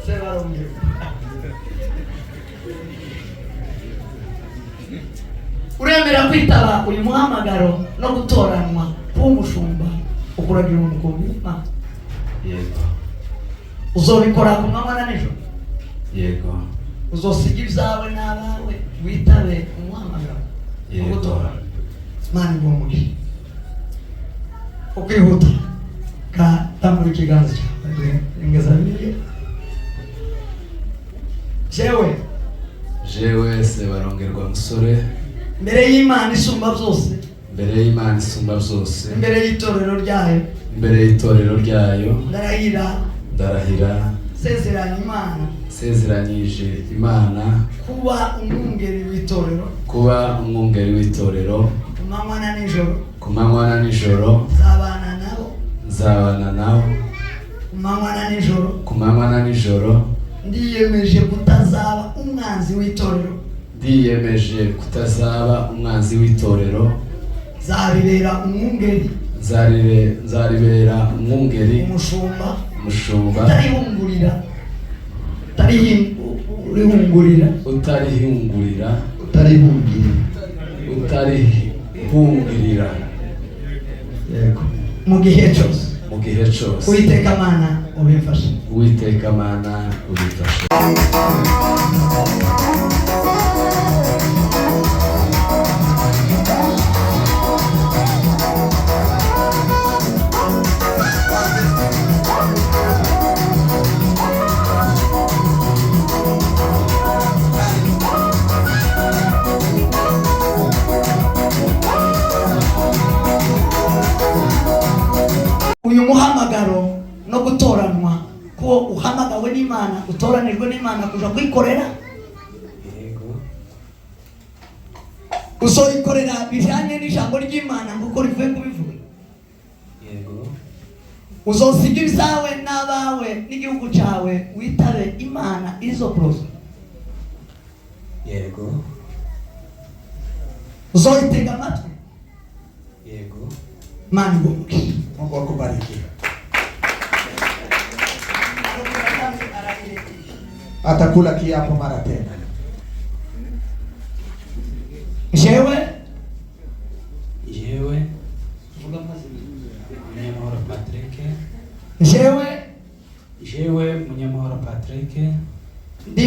Sebarongera, uremera kwitaba uyu muhamagaro no gutoranwa kuba umushumba ukuragira umukumbi w'Imana? Yego. Uzobikora ku manywa na nijoro? Yego. Uzosiga ibyawe n'abawe witabe umuhamagaro no Yego. gutora? Imana iguhe umugisha. Ukwihuta ka tambura ikiganza cyawe, ingeza Bibiliya. Jewe, Jewe Sebarongerwa Musore, mbere y'Imana isumba byose, mbere y'Imana isumba byose, imbere y'itorero ryayo, imbere y'itorero ryayo, ndarahira, ndarahira, nsezeranya Imana, nsezeranyije Imana, kuba umwungeri w'itorero, kuba umwungeri w'itorero, ku manywa na nijoro, ku manywa na nijoro, nzabana nabo, nzabana nabo, ku manywa na nijoro, ku manywa na nijoro. Ndiyemeje kutazaba umwanzi w'itorero. Ndiyemeje kutazaba umwanzi w'itorero. Nzaribera umwungeri, Nzaribera umwungeri, umushumba, umushumba, utarihungurira, utarihungurira, utarihungurira, Utarihungira. Utarihungirira. Yego. Mu gihe cyose. Mu gihe cyose. Uwiteka Mana ubimfashe. Uwiteka Mana ubifashe. Uyu muhamagaro no gutoranwa ko uhamagawe n'Imana, utoranijwe n'Imana kuja kwikorera, Yego. uzoyikorera bijanye n'ijambo ry'Imana nk'uko rivuye kubivuga? Yego. Uzosiga ibyawe n'abawe n'igihugu cyawe witabe Imana izo poroso? Yego. Uzoyitega amatwi? Yego. Imana iguhe. Mungu akubariki. Atakula kiapo mara tena. Jewe, Jewe Munyamahoro Patrick, jewe, jewe Munyamahoro Patrick, ndi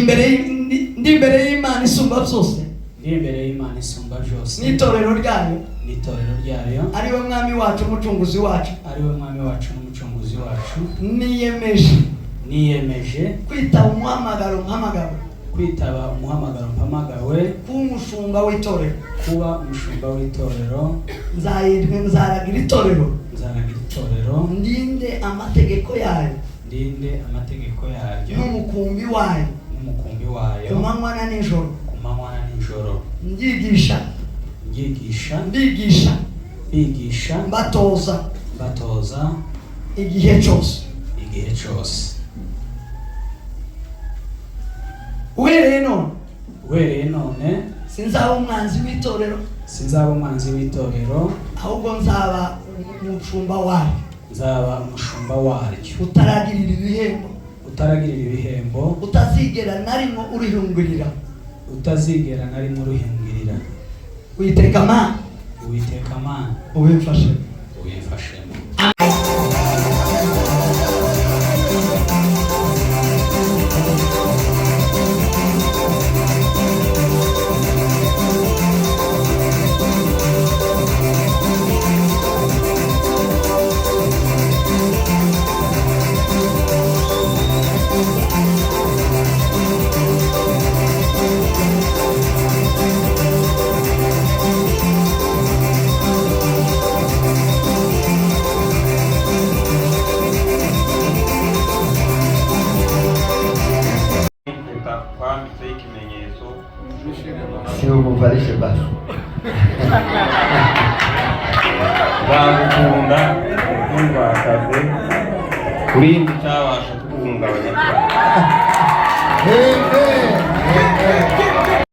imbere y'Imana isumba byose, ndi imbere y'Imana isumba byose, n'itorero ryayo, n'itorero ryayo, ariwe Mwami wacu, Umucunguzi wacu, ariwe Mwami wacu n'Umucunguzi wacu, niyemeje, niyemeje, kwitaba umuhamagaro mpamagawe, kwitaba umuhamagaro mpamagawe, kuba umushumba w'itorero, kuba umushumba w'itorero, nzaragira itorero, nzaragira itorero, ndinde amategeko yayo, ndinde amategeko yaryo, n'umukumbi wayo, n'umukumbi wayo, ku manywa na nijoro, ku manywa na nijoro, ndyigisha, nyigisha, mbigisha, bigisha, mbatoza, mbatoza, igihe cyose. Igihe cyose. Uhereye none, Uhereye none, sinzaba umwanzi w'itorero, sinzaba umwanzi w'itorero, ahubwo nzaba umushumba wayo, nzaba umushumba waryo, utaragirira ibihembo, utaragirira ibihembo, utazigera na rimwe urihungurira. Utazigera na rimwe uruhingirira. Uwiteka Mana, Uwiteka Mana, ubimfashe. Ubimfashemo. Impeta twambitseho ikimenyetso. Si umuvalishe basi. Nzagukunda ntundwakaze urinde icyabasha kuguhungabanya. Amen. Amen.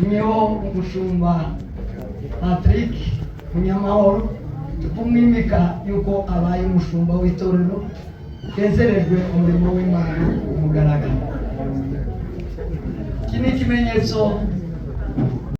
Niho umushumba Patrick Munyamahoro tukumwimika yuko abaye umushumba w'itorero, yezerejwe umurimo w'Imana ku mugaragaro. Iki ni ikimenyetso.